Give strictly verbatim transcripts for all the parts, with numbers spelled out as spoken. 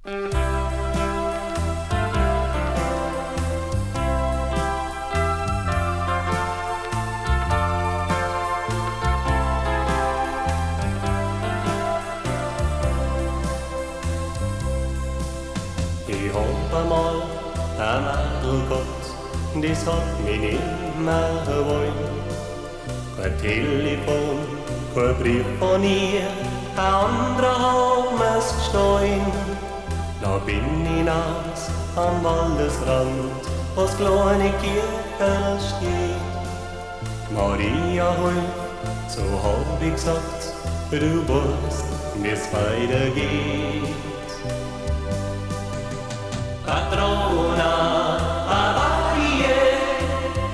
Ich hab emol e Mädel gehabt, des hat mich nimmer gewollt. Kee Telefon, kee Breef vun ehr, e annrer hot mer's g'stohlen. Do bin ich naus am Waldesrand, wo 's kleine Kirchel steht. Maria, helf, so hab ich g'sacht, du weischt, wie's weidergeht. Patrona Bavariae,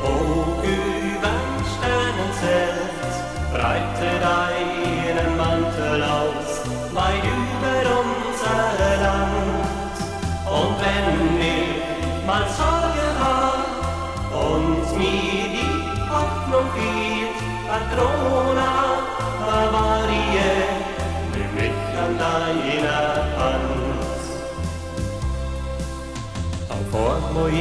hoch überm Sternenzelt, breite deinen Mantel aus, weit über unser Land. Und wenn ich mal Sorge hab und mir die Hoffnung fehlt, Patrona Bavariae, nimm mich an deine Hand. Auf einmal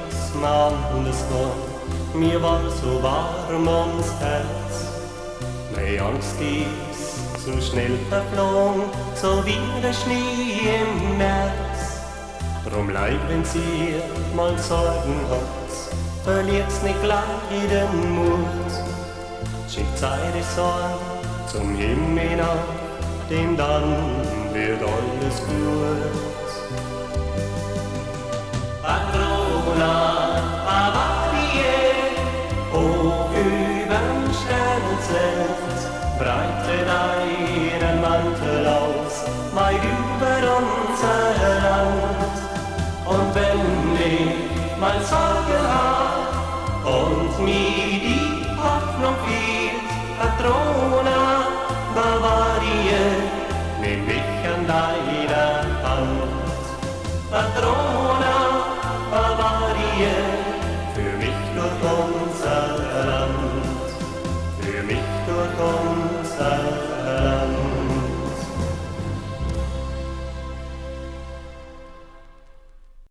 ist mir anders geworden, mir war so warm ums Herz. Meine Angst ist so schnell verflogen, so wie der Schnee im März. Drum, Leit, wenn ihr mal Sorgen habt, verliert nicht gleich den Mut. Schickt eure Sorgen zum Himmel hinauf, denn dann wird alles gut. Patrona Bavariae, hoch überm Sternenzelt, breite deinen Mantel aus, weit über unser Land. Und wenn ich mal Sorge hab und mir die Hoffnung fehlt, Patrona Bavariae, nimm mich an deine Hand. Patrona Bavariae, führ mich durch unser Land, führ mich durch unser